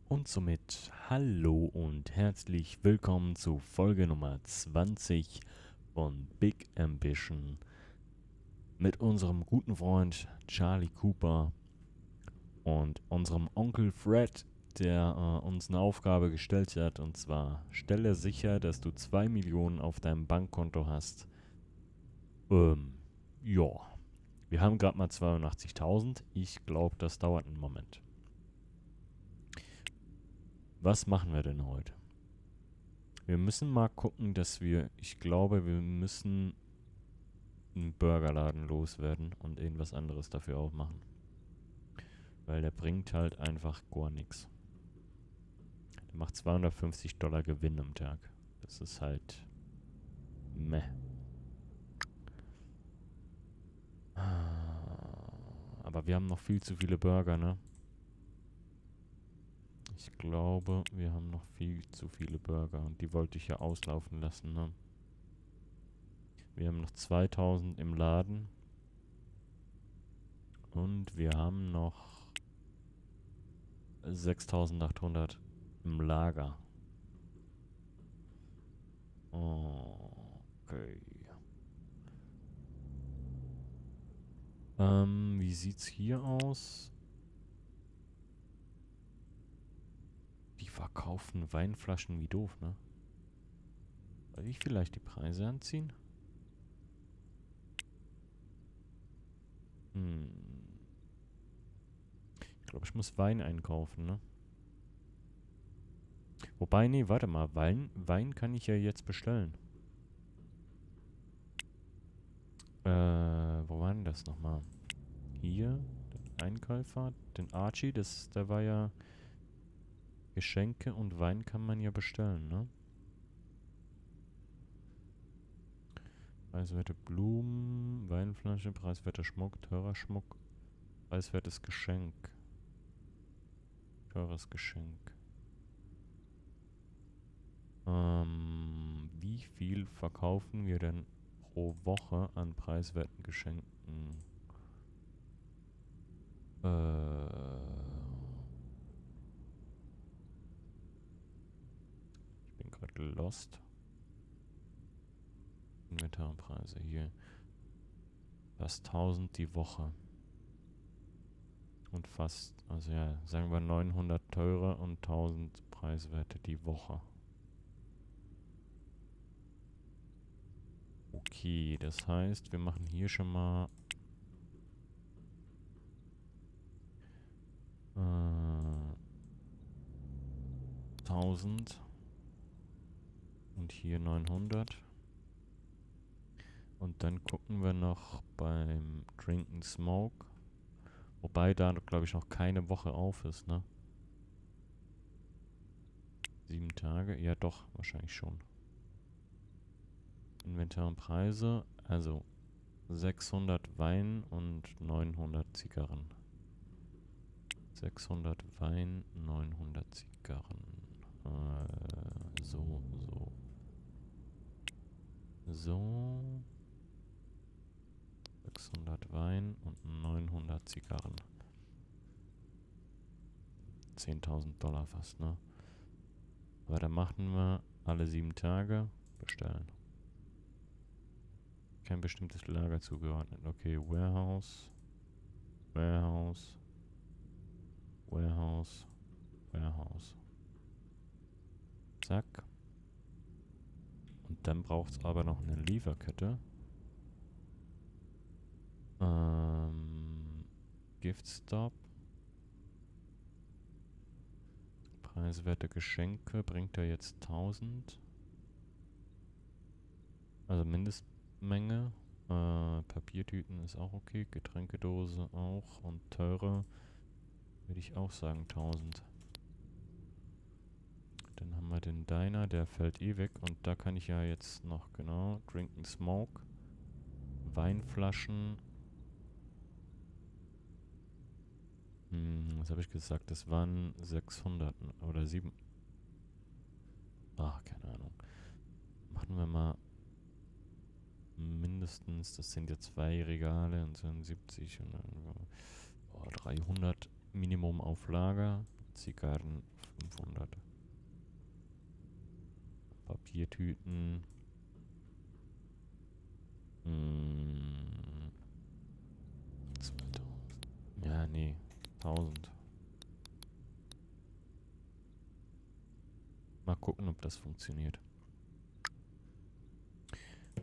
Und somit hallo und herzlich willkommen zu Folge Nummer 20 von Big Ambition mit unserem guten Freund Charlie Cooper und unserem Onkel Fred, der uns eine Aufgabe gestellt hat. Und zwar, stelle sicher, dass du 2 Millionen auf deinem Bankkonto hast. Ja, wir haben gerade mal 82.000. Ich glaube, das dauert einen Moment. Was machen wir denn heute? Wir müssen mal gucken, ich glaube, wir müssen einen Burgerladen loswerden und irgendwas anderes dafür aufmachen. Weil der bringt halt einfach gar nichts. Der macht $250 Gewinn am Tag. Das ist halt meh. Aber wir haben noch viel zu viele Burger, ne? Ich glaube, wir haben noch viel zu viele Burger und die wollte ich ja auslaufen lassen, ne? Wir haben noch 2000 im Laden und wir haben noch 6800 im Lager. Okay. Wie sieht's hier aus? Die verkaufen Weinflaschen wie doof, ne? Soll ich vielleicht die Preise anziehen? Hm. Ich glaube, ich muss Wein einkaufen, ne? Wobei, nee, warte mal. Wein kann ich ja jetzt bestellen. Wo war denn das nochmal? Hier, den Einkäufer, den Archie, der war ja Geschenke und Wein kann man ja bestellen, ne? Preiswerte Blumen, Weinflasche, preiswerter Schmuck, teurer Schmuck, preiswertes Geschenk. Teures Geschenk. Wie viel verkaufen wir denn pro Woche an preiswerten Geschenken? Ich bin gerade lost. Inventarpreise hier. Fast 1000 die Woche. Und fast, also ja, sagen wir 900 teure und 1000 preiswerte die Woche. Okay, das heißt, wir machen hier schon mal 1000 und hier 900. Und dann gucken wir noch beim Drink and Smoke. Wobei da, glaube ich, noch keine Woche auf ist, ne? 7 Tage? Ja, doch, wahrscheinlich schon. Inventar und Preise, also 600 Wein und 900 Zigarren. 600 Wein, 900 Zigarren. So. So. 600 Wein und 900 Zigarren. 10.000 $ fast, ne? Aber dann machen wir alle 7 Tage bestellen. Kein bestimmtes Lager zugeordnet. Okay, Warehouse. Zack. Und dann braucht es aber noch eine Lieferkette. Gift Stop. Preiswerte Geschenke bringt er jetzt 1000. Also Mindestmenge. Papiertüten ist auch okay. Getränkedose auch. Und teure würde ich auch sagen 1000. Dann haben wir den Diner, der fällt eh weg. Und da kann ich ja jetzt noch, genau, Drink and Smoke. Weinflaschen. Was habe ich gesagt? Das waren 600 oder 7. Ach, keine Ahnung. Machen wir mal mindestens, das sind ja 2 Regale und 72 und dann 300 Minimum auf Lager. Zigarren 500. Papiertüten. 2000. Ja, nee. 1000. Mal gucken, ob das funktioniert.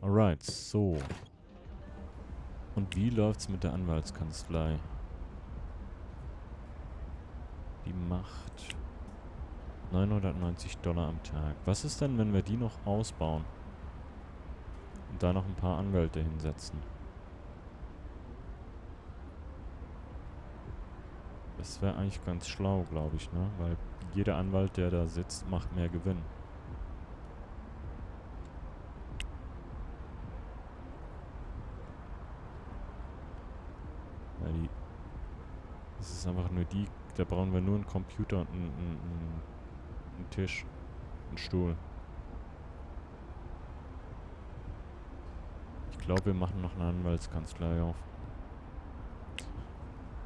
Alright, so. Und wie läuft's mit der Anwaltskanzlei? Die macht $990 am Tag. Was ist denn, wenn wir die noch ausbauen? Und da noch ein paar Anwälte hinsetzen? Das wäre eigentlich ganz schlau, glaube ich, ne? Weil jeder Anwalt, der da sitzt, macht mehr Gewinn. Weil die... Das ist einfach nur die... Da brauchen wir nur einen Computer und einen Tisch. Einen Stuhl. Ich glaube, wir machen noch eine Anwaltskanzlei auf.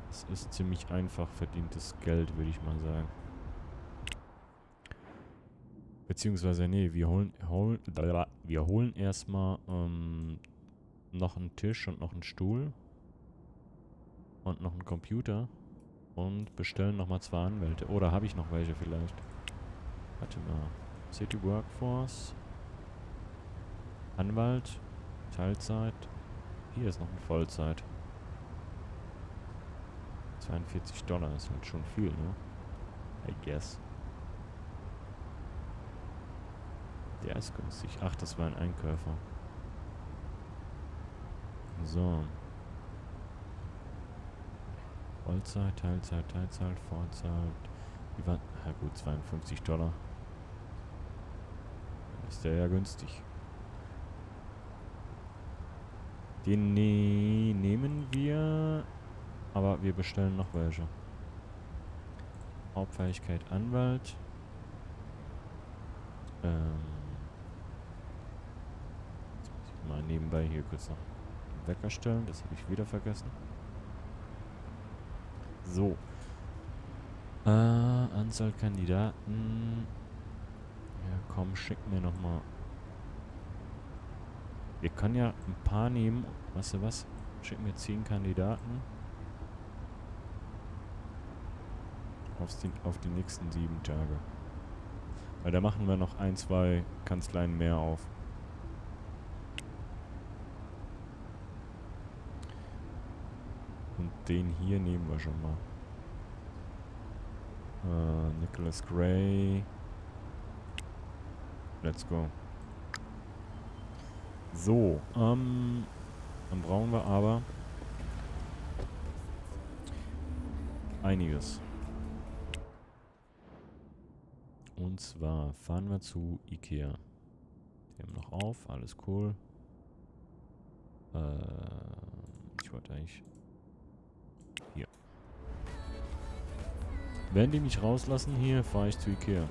Das ist ziemlich einfach verdientes Geld, würde ich mal sagen. Beziehungsweise, nee, wir holen erstmal noch einen Tisch und noch einen Stuhl. Und noch einen Computer. Und bestellen nochmal 2 Anwälte. Oder habe ich noch welche vielleicht? Warte mal. City Workforce. Anwalt. Teilzeit. Hier ist noch ein Vollzeit. $42 ist halt schon viel, ne? I guess. Der ist günstig. Ach, das war ein Einkäufer. So. Vollzeit, Teilzeit, Vollzeit. Die waren, na gut, $52. Dann ist der ja günstig. Den nehmen wir, aber wir bestellen noch welche. Hauptfähigkeit Anwalt. Jetzt muss ich mal nebenbei hier kurz noch den Wecker stellen. Das habe ich wieder vergessen. So. Anzahl Kandidaten. Ja, komm, schick mir nochmal. Wir können ja ein paar nehmen. Weißt du was? Schick mir 10 Kandidaten. Auf die nächsten 7 Tage. Weil da machen wir noch 1, 2 Kanzleien mehr auf. Und den hier nehmen wir schon mal. Nicholas Gray. Let's go. So, dann brauchen wir aber einiges. Und zwar fahren wir zu Ikea. Die haben noch auf, alles cool. Ich wollte eigentlich... Hier. Wenn die mich rauslassen hier, fahre ich zu Ikea.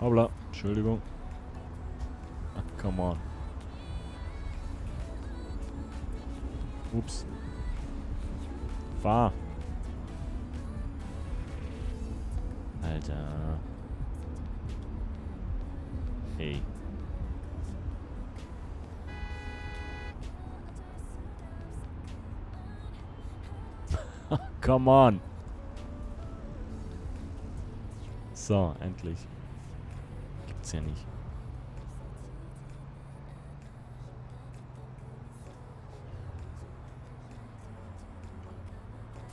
Hoppla, Entschuldigung. Ach, come on. Ups. Fahr. Alter. Hey. Come on. So, endlich. Gibt's ja nicht.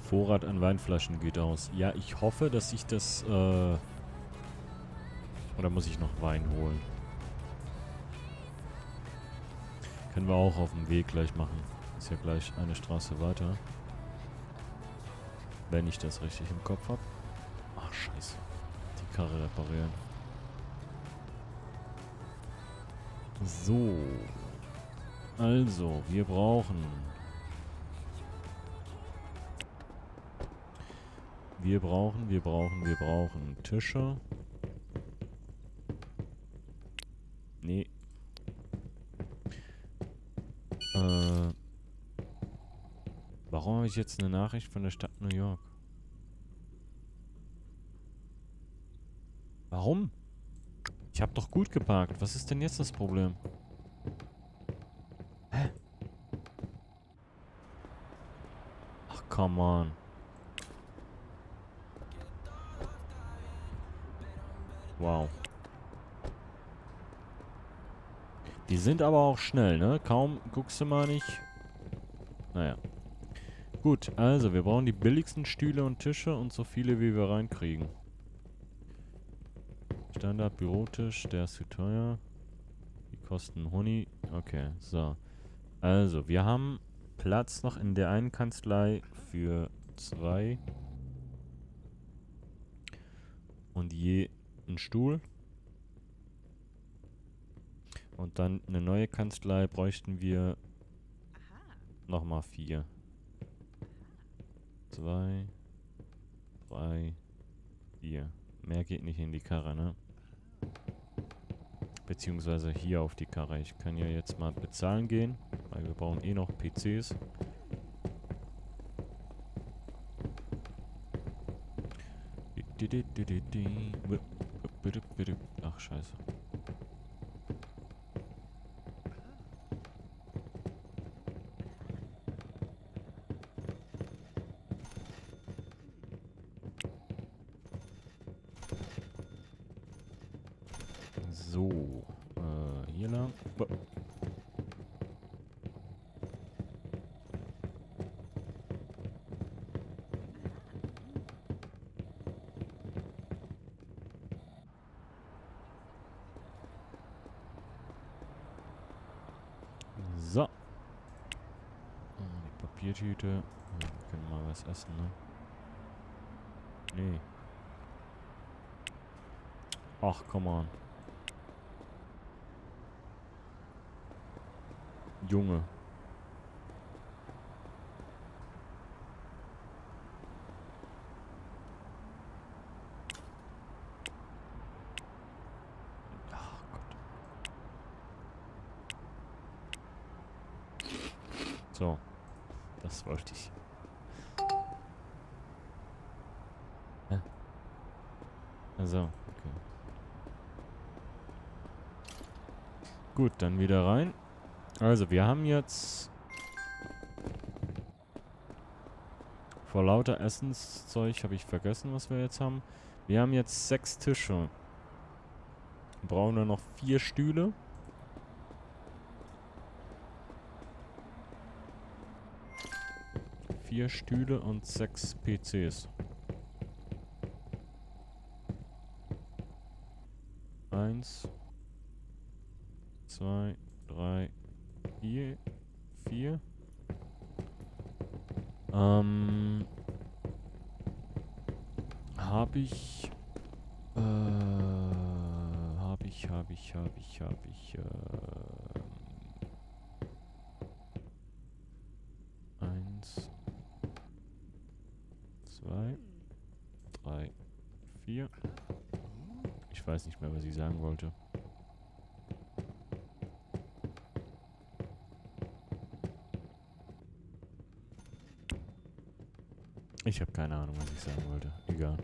Vorrat an Weinflaschen geht aus. Ja, ich hoffe, dass ich das, oder muss ich noch Wein holen? Können wir auch auf dem Weg gleich machen. Ist ja gleich eine Straße weiter. Wenn ich das richtig im Kopf habe. Ach, scheiße. Die Karre reparieren. So. Also, wir brauchen Tische. Nee. Warum habe ich jetzt eine Nachricht von der Stadt New York? Warum? Ich habe doch gut geparkt. Was ist denn jetzt das Problem? Hä? Ach, come on. Wow. Die sind aber auch schnell, ne? Kaum guckst du mal nicht. Naja. Gut, also wir brauchen die billigsten Stühle und Tische und so viele, wie wir reinkriegen. Standard-Bürotisch, der ist zu teuer. Die kosten Huni. Okay, so. Also, wir haben Platz noch in der einen Kanzlei für 2 und je einen Stuhl. Und dann eine neue Kanzlei bräuchten wir nochmal 4. 2, 3, 4. Mehr geht nicht in die Karre, ne? Beziehungsweise hier auf die Karre. Ich kann ja jetzt mal bezahlen gehen, weil wir brauchen eh noch PCs. Ach, scheiße. So, hier lang. So. Die Papiertüte. Ja, wir können mal was essen, ne? Nee. Ach, come on. Junge. Ach Gott. So. Das wollte ich. Hä? Also, okay. Gut, dann wieder rein. Also, wir haben jetzt vor lauter Essenszeug habe ich vergessen, was wir jetzt haben. Wir haben jetzt 6 Tische. Wir brauchen nur noch 4 Stühle. Vier Stühle und 6 PCs. 1, 2, 3, 4. 4. Habe ich. Habe ich. 1, 2, 3, 4. Ich weiß nicht mehr, was ich sagen wollte. Ich habe keine Ahnung, was ich sagen wollte. Egal.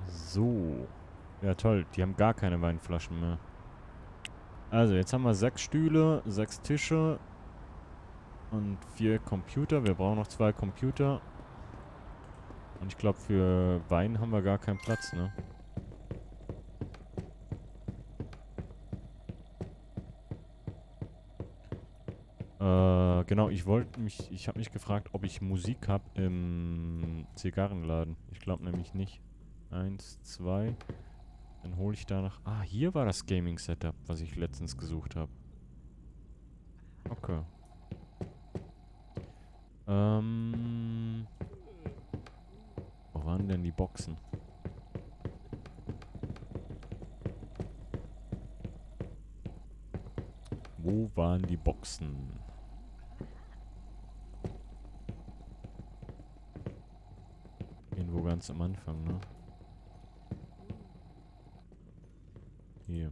So. Ja, toll. Die haben gar keine Weinflaschen mehr. Also, jetzt haben wir 6 Stühle, 6 Tische und 4 Computer. Wir brauchen noch 2 Computer. Und ich glaube, für Wein haben wir gar keinen Platz, ne? Genau, ich habe mich gefragt, ob ich Musik habe im Zigarrenladen. Ich glaube nämlich nicht. 1, 2. Dann hole ich danach. Ah, hier war das Gaming-Setup, was ich letztens gesucht habe. Okay. Wo waren denn die Boxen? Wo waren die Boxen? ganz am Anfang, ne? Hier.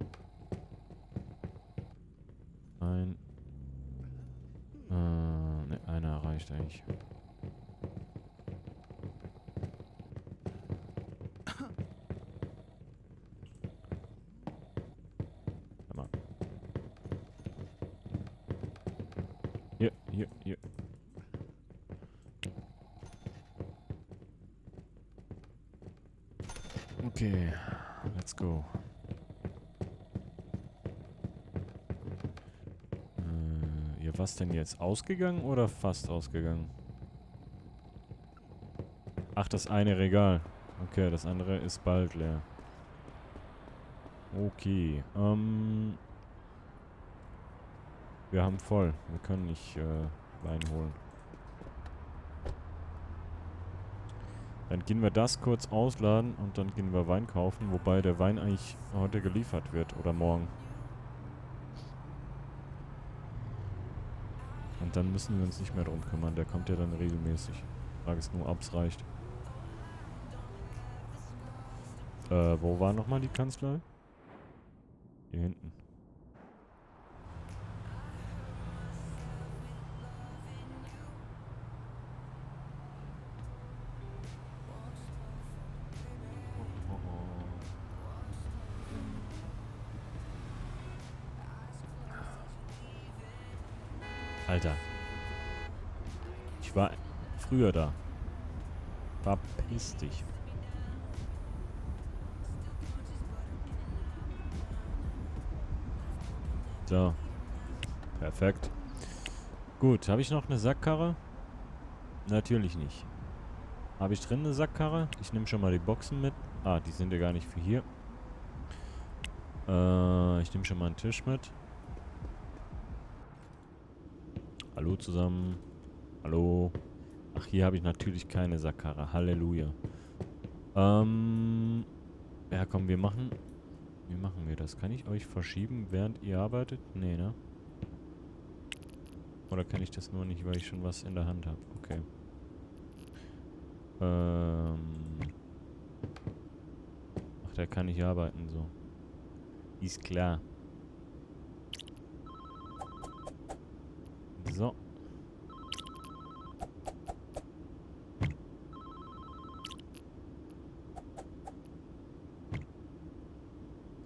Ne, einer reicht eigentlich. Mal. Hier, hier, hier. Okay, let's go. Ja, was denn jetzt? Ausgegangen oder fast ausgegangen? Ach, das eine Regal. Okay, das andere ist bald leer. Okay, wir haben voll. Wir können nicht Wein holen. Dann gehen wir das kurz ausladen und dann gehen wir Wein kaufen, wobei der Wein eigentlich heute geliefert wird oder morgen. Und dann müssen wir uns nicht mehr drum kümmern, der kommt ja dann regelmäßig. Die Frage ist nur, ob es reicht. Wo war nochmal die Kanzlei? Hier hinten. Alter. Ich war früher da. Verpiss dich. So. Perfekt. Gut, habe ich noch eine Sackkarre? Natürlich nicht. Habe ich drin eine Sackkarre? Ich nehme schon mal die Boxen mit. Ah, die sind ja gar nicht für hier. Ich nehme schon mal einen Tisch mit. Hallo zusammen. Hallo. Ach, hier habe ich natürlich keine Sackkarre. Halleluja. Ja, komm, wie machen wir das? Kann ich euch verschieben, während ihr arbeitet? Nee, ne? Oder kann ich das nur nicht, weil ich schon was in der Hand habe? Okay. Ach, der kann nicht arbeiten, so. Ist klar. So.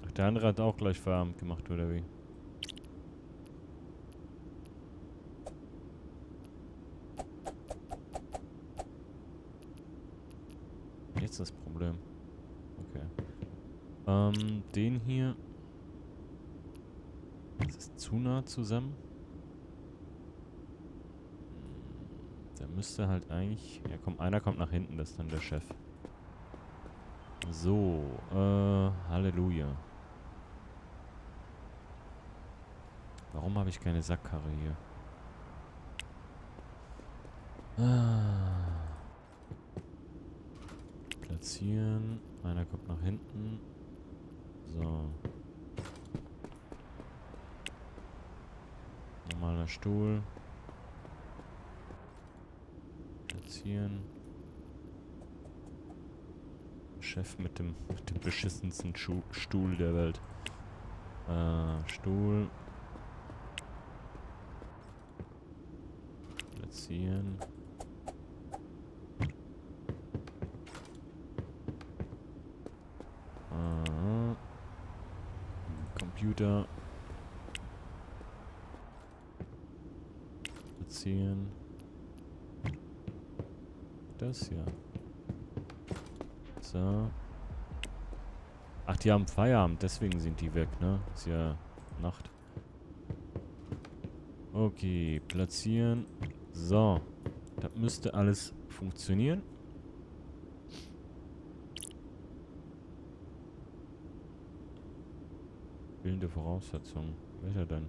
Ach, der andere hat auch gleich Feierabend gemacht, oder wie? Jetzt das Problem. Okay. Den hier. Das ist zu nah zusammen. Der müsste halt eigentlich... Ja, komm, einer kommt nach hinten, das ist dann der Chef. So, Halleluja. Warum habe ich keine Sackkarre hier? Platzieren. Einer kommt nach hinten. So. Normaler Stuhl. Platzieren. Chef mit dem beschissensten Stuhl der Welt. Stuhl. Platzieren. Computer. Platzieren. Das hier. So. Ach, die haben Feierabend, deswegen sind die weg, ne? Ist ja Nacht. Okay, platzieren. So. Das müsste alles funktionieren. Fehlende Voraussetzungen. Welcher denn?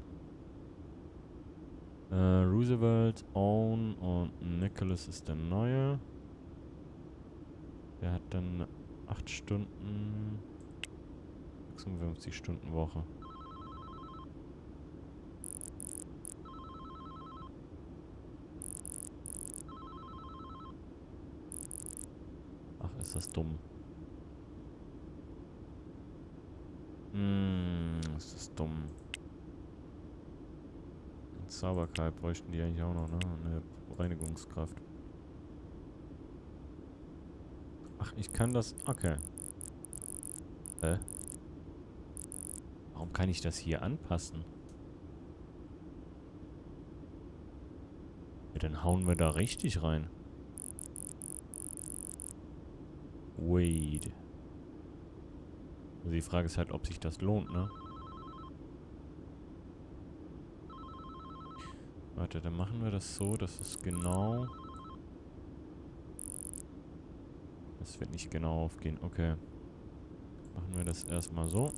Roosevelt, Owen und Nicholas ist der Neue. Der hat dann 8 Stunden, 56 Stunden Woche. Ach, ist das dumm. Ist das dumm. Zauberkalb bräuchten die eigentlich auch noch, ne? Eine Reinigungskraft. Ach, ich kann das... Okay. Warum kann ich das hier anpassen? Ja, dann hauen wir da richtig rein. Wait. Also die Frage ist halt, ob sich das lohnt, ne? Warte, dann machen wir das so, dass es genau... Das wird nicht genau aufgehen. Okay. Machen wir das erstmal so.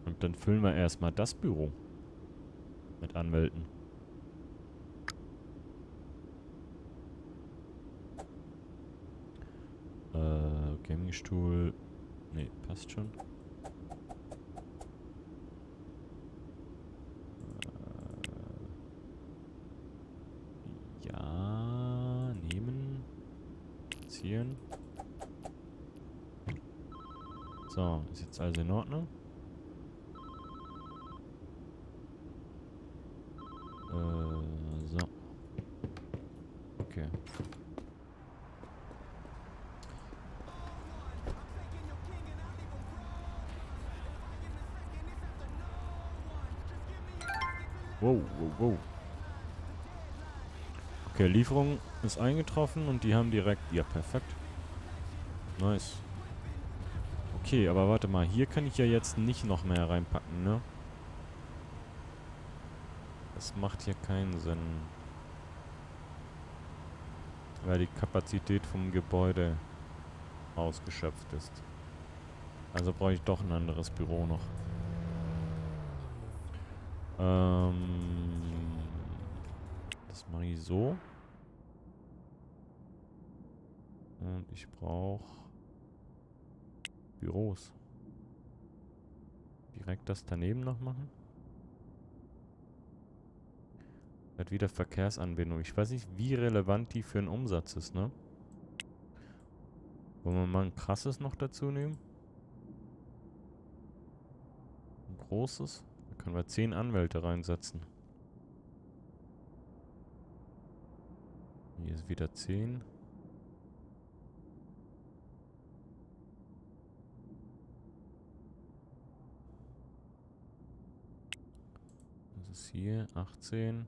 Und dann füllen wir erstmal das Büro mit Anwälten. Gamingstuhl. Ne, passt schon. Ja, nehmen. Ziehen. So, ist jetzt also in Ordnung. So. Okay. Wow, wow, wow. Okay, Lieferung ist eingetroffen und die haben direkt... Ja, perfekt. Nice. Okay, aber warte mal. Hier kann ich ja jetzt nicht noch mehr reinpacken, ne? Das macht hier keinen Sinn. Weil die Kapazität vom Gebäude ausgeschöpft ist. Also brauche ich doch ein anderes Büro noch. Das mache ich so. Und ich brauche Büros. Direkt das daneben noch machen. Hat wieder Verkehrsanbindung. Ich weiß nicht, wie relevant die für den Umsatz ist, ne? Wollen wir mal ein krasses noch dazu nehmen? Ein großes? Da können wir 10 Anwälte reinsetzen. Hier ist wieder 10. Das ist hier 18.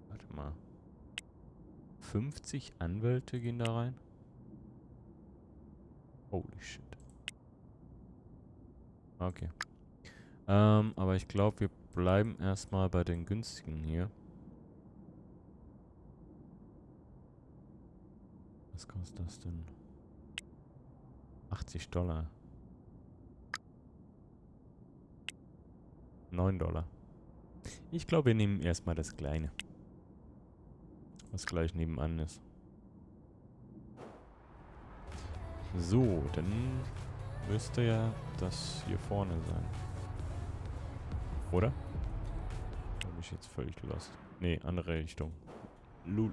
Warte mal. 50 Anwälte gehen da rein? Holy shit. Okay. Aber ich glaube, wir bleiben erstmal bei den günstigen hier. Was kostet das denn? 80 Dollar. 9 Dollar. Ich glaube, wir nehmen erstmal das Kleine. Was gleich nebenan ist. So, dann müsste ja das hier vorne sein. Oder? Habe ich jetzt völlig lost. Nee, andere Richtung. Lul.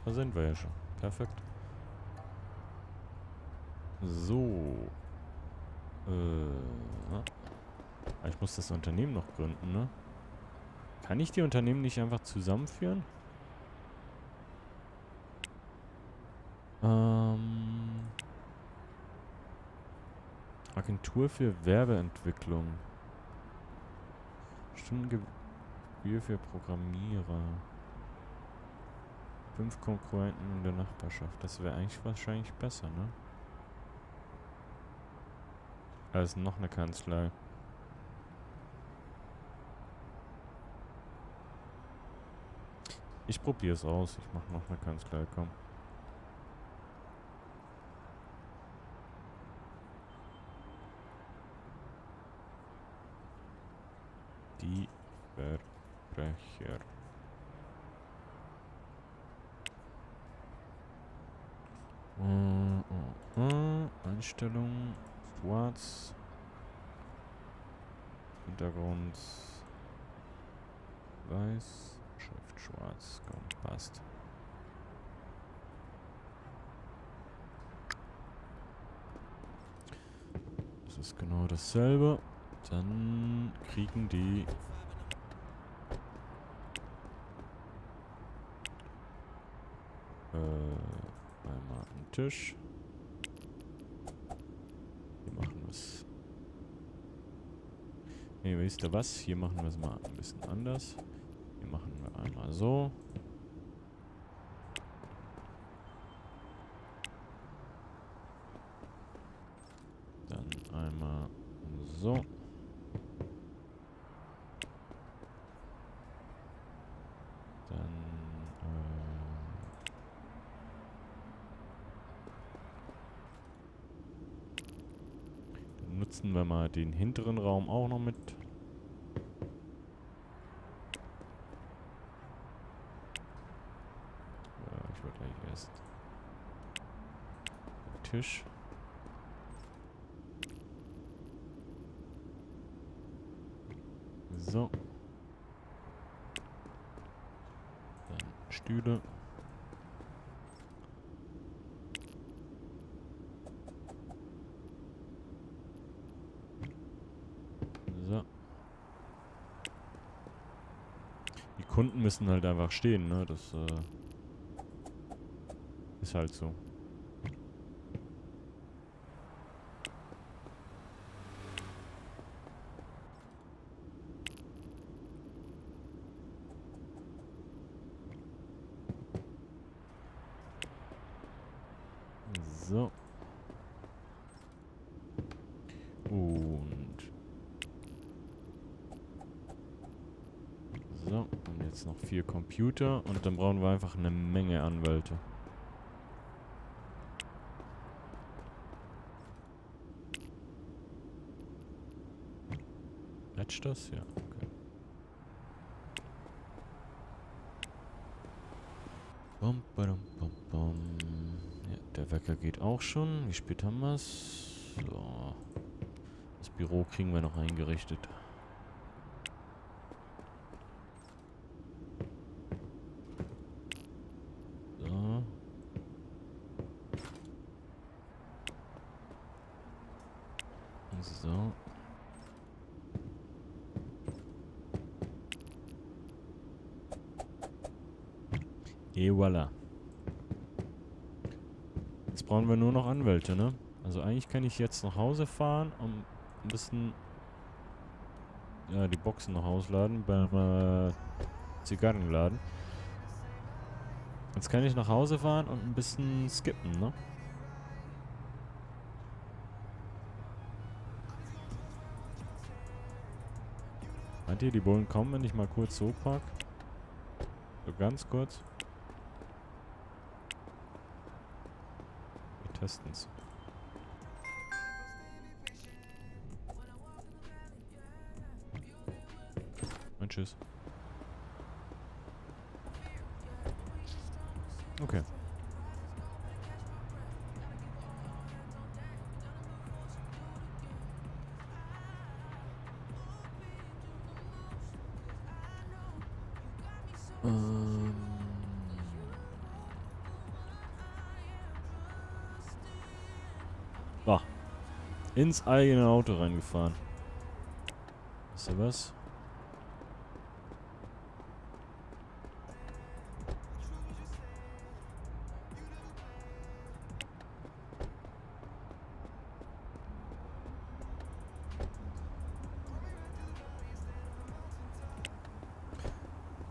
Da sind wir ja schon. Perfekt. So. Ich muss das Unternehmen noch gründen, ne? Kann ich die Unternehmen nicht einfach zusammenführen? Agentur für Werbeentwicklung. Stundengebühr für Programmierer. 5 Konkurrenten in der Nachbarschaft. Das wäre eigentlich wahrscheinlich besser, ne? Als noch eine Kanzlei. Ich probiere es aus. Ich mache noch eine Kanzlei, komm. Die Verbrecher. Einstellungen. Schwarz. Hintergrund. Weiß. Schrift schwarz. Komm, passt. Das ist genau dasselbe. Dann kriegen die einmal einen Tisch. Hier machen wir es. Nee, wisst ihr was? Hier machen wir es mal ein bisschen anders. Hier machen wir einmal so. Dann einmal so. Dann nutzen wir mal den hinteren Raum auch noch mit. Ich wollte gleich erst den Tisch. So. Dann Stühle. So. Die Kunden müssen halt einfach stehen, ne? Das ist halt so. So. Und so. Und jetzt noch 4 Computer. Und dann brauchen wir einfach eine Menge Anwälte. Matcht das? Ja, okay. Bum, badum, bum, bum. Ja, der Wecker geht auch schon. Wie spät haben wir es? So. Das Büro kriegen wir noch eingerichtet. So. So. Et voilà. Jetzt brauchen wir nur noch Anwälte, ne? Also eigentlich kann ich jetzt nach Hause fahren und ein bisschen die Boxen noch ausladen beim Zigarrenladen. Jetzt kann ich nach Hause fahren und ein bisschen skippen, ne? Meint ihr, die Bullen kommen, wenn ich mal kurz so park? So ganz kurz. Wir testen's. Und tschüss. Okay. Ah, ins eigene Auto reingefahren. Wisst ihr was?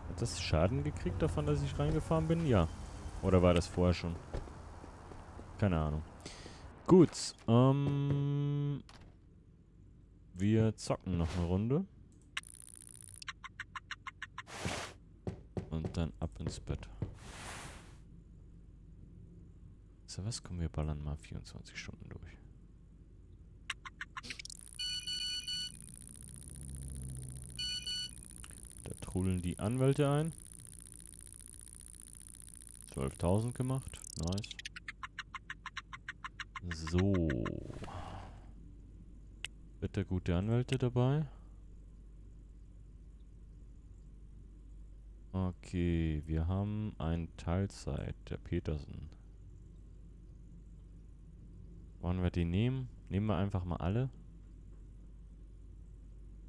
Hat das Schaden gekriegt davon, dass ich reingefahren bin? Ja. Oder war das vorher schon? Keine Ahnung. Gut, wir zocken noch eine Runde. Und dann ab ins Bett. So, was? Kommen wir ballern mal 24 Stunden durch. Da trudeln die Anwälte ein. 12.000 gemacht. Nice. So. Bitte gute Anwälte dabei. Okay, wir haben ein Teilzeit, der Petersen. Wollen wir den nehmen? Nehmen wir einfach mal alle.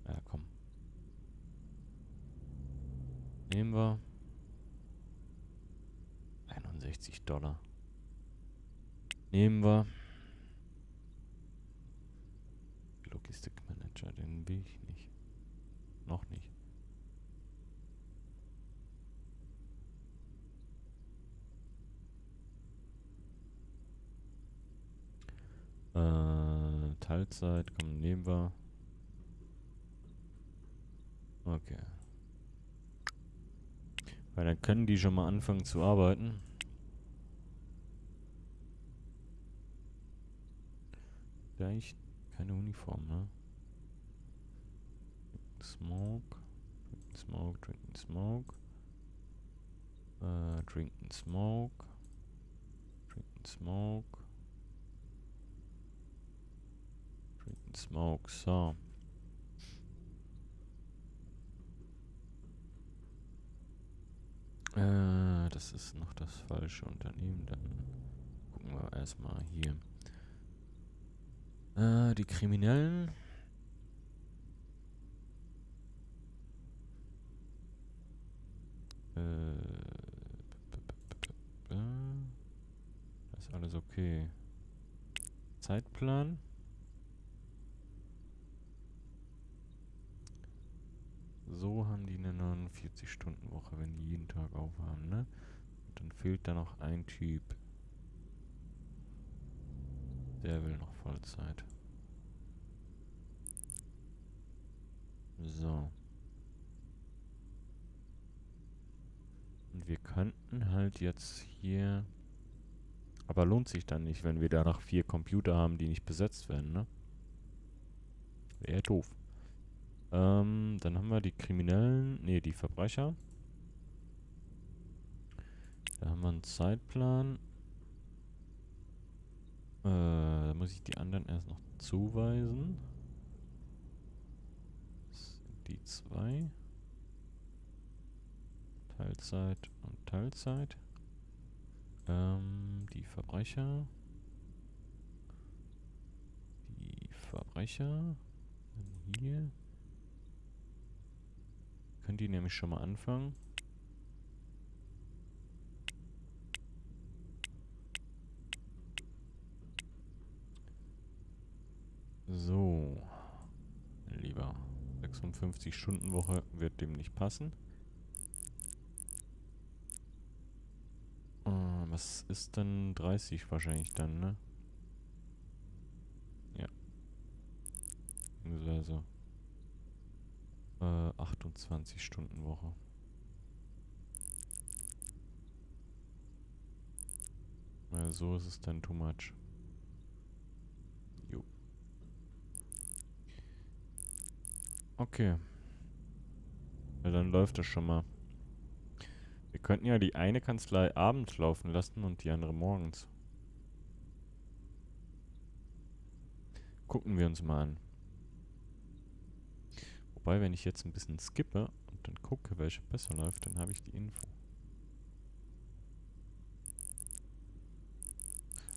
Ja, komm. Nehmen wir. $61. Nehmen wir. Logistikmanager, den will ich nicht. Noch nicht. Teilzeit, komm, nehmen wir. Okay. Weil dann können die schon mal anfangen zu arbeiten. Da ich keine Uniform, ne? Smoke. Drinking smoke, drinking smoke. Drinking smoke. Drinking smoke. Drinking smoke, so. Das ist noch das falsche Unternehmen. Dann gucken wir erstmal hier. Die Kriminellen. Das ist alles okay. Zeitplan. So haben die eine 49-Stunden-Woche, wenn die jeden Tag aufhaben, ne? Und dann fehlt da noch ein Typ. Der will noch Vollzeit. So. Und wir könnten halt jetzt hier... Aber lohnt sich dann nicht, wenn wir da noch 4 Computer haben, die nicht besetzt werden, ne? Wäre doof. Dann haben wir die Kriminellen, ne, die Verbrecher. Da haben wir einen Zeitplan. Da muss ich die anderen erst noch zuweisen. Das sind die 2. Teilzeit und Teilzeit. Die Verbrecher. Die Verbrecher. Dann hier. Können die nämlich schon mal anfangen. So. Lieber. 56-Stunden-Woche wird dem nicht passen. Was ist denn 30 wahrscheinlich dann, ne? Ja. Also 28-Stunden-Woche. So ist es dann too much. Jo. Okay. Ja, dann läuft das schon mal. Wir könnten ja die eine Kanzlei abends laufen lassen und die andere morgens. Gucken wir uns mal an. Wobei, wenn ich jetzt ein bisschen skippe und dann gucke, welche besser läuft, dann habe ich die Info.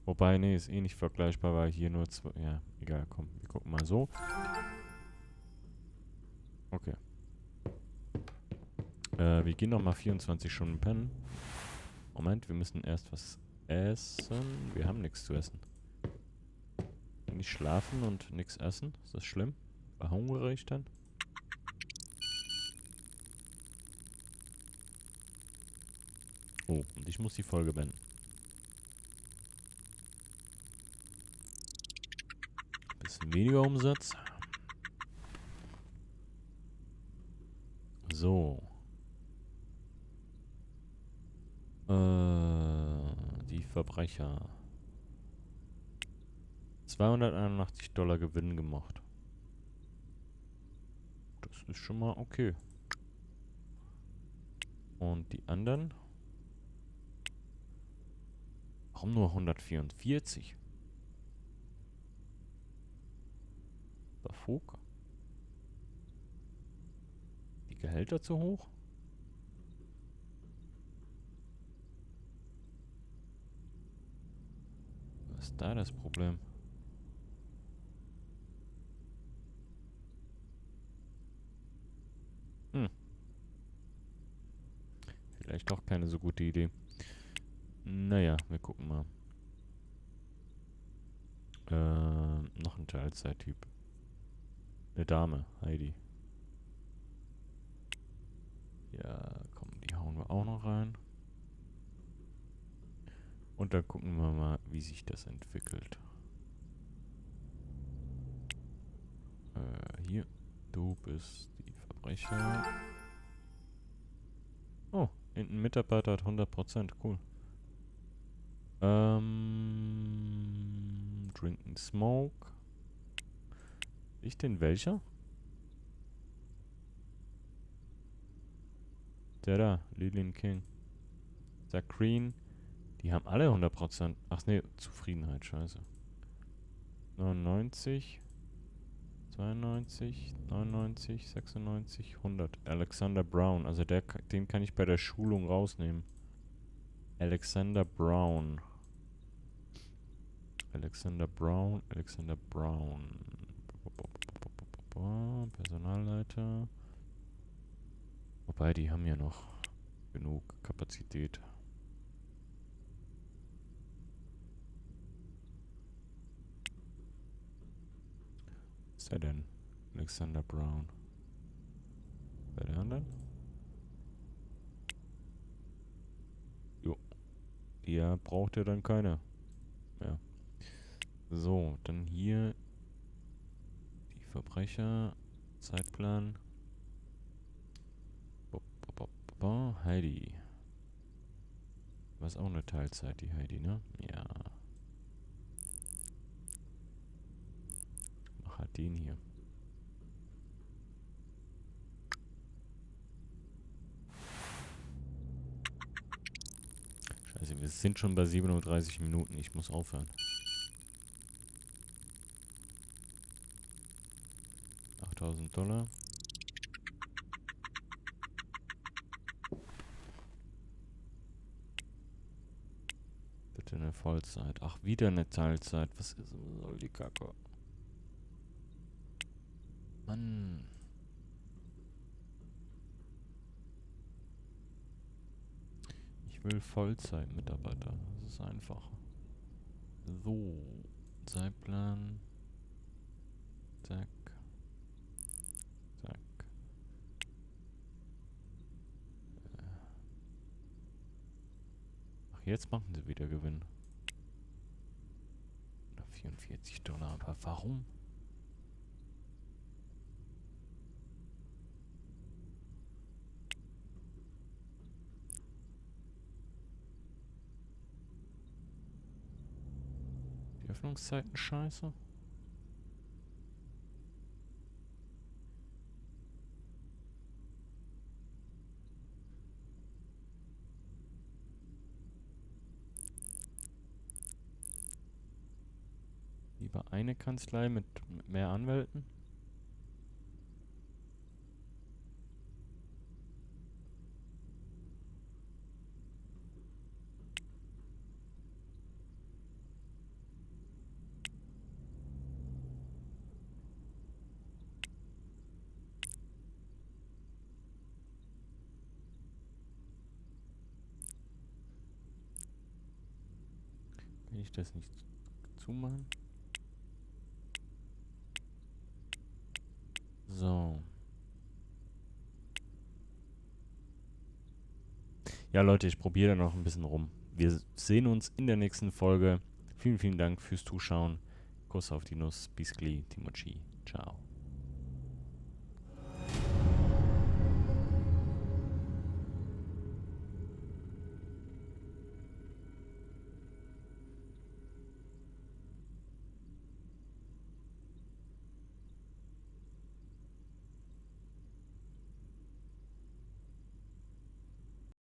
Wobei, nee, ist eh nicht vergleichbar, weil hier nur 2... Ja, egal, komm, wir gucken mal so. Okay. Wir gehen nochmal 24 Stunden pennen. Moment, wir müssen erst was essen. Wir haben nichts zu essen. Nicht schlafen und nichts essen. Ist das schlimm? Verhungere ich dann? Oh, und ich muss die Folge beenden. Bisschen weniger Umsatz. So. Die Verbrecher. $281 Gewinn gemacht. Das ist schon mal okay. Und die anderen? Warum nur 144? Unfug? Die Gehälter zu hoch? Was ist da das Problem? Vielleicht doch keine so gute Idee. Naja, wir gucken mal. Noch ein Teilzeittyp. Eine Dame, Heidi. Ja, komm, die hauen wir auch noch rein. Und dann gucken wir mal, wie sich das entwickelt. Hier. Du bist die Verbrecher. Oh, ein Mitarbeiter hat 100%. Cool. Drink and Smoke. Ich den welcher? Der da, Lillian King. Zach Green. Die haben alle 100%. Ach nee, Zufriedenheit, scheiße. 99, 92, 99, 96, 100. Alexander Brown. Also den kann ich bei der Schulung rausnehmen. Alexander Brown. Alexander Brown. Personalleiter. Wobei, die haben ja noch genug Kapazität. Was ist der denn? Alexander Brown. Bei der anderen? Jo. Ja, braucht er dann keine. Ja. So, dann hier die Verbrecher. Zeitplan. Heidi. Was auch eine Teilzeit, die Heidi, ne? Ja. Mach halt den hier. Scheiße, wir sind schon bei 37 Minuten. Ich muss aufhören. 8.000 $. Bitte eine Vollzeit. Ach, wieder eine Teilzeit. Was soll die Kacke? Mann. Ich will Vollzeit-Mitarbeiter. Das ist einfach. So. Zeitplan. Zack. Zack. Ach, jetzt machen sie wieder Gewinn. 44 $. Aber warum? Die Öffnungszeiten scheiße. Lieber eine Kanzlei mit mehr Anwälten. Kann ich das nicht zumachen? So. Ja, Leute, ich probiere da noch ein bisschen rum. Wir sehen uns in der nächsten Folge. Vielen, vielen Dank fürs Zuschauen. Kuss auf die Nuss. Bis gleich, Timochi. Ciao.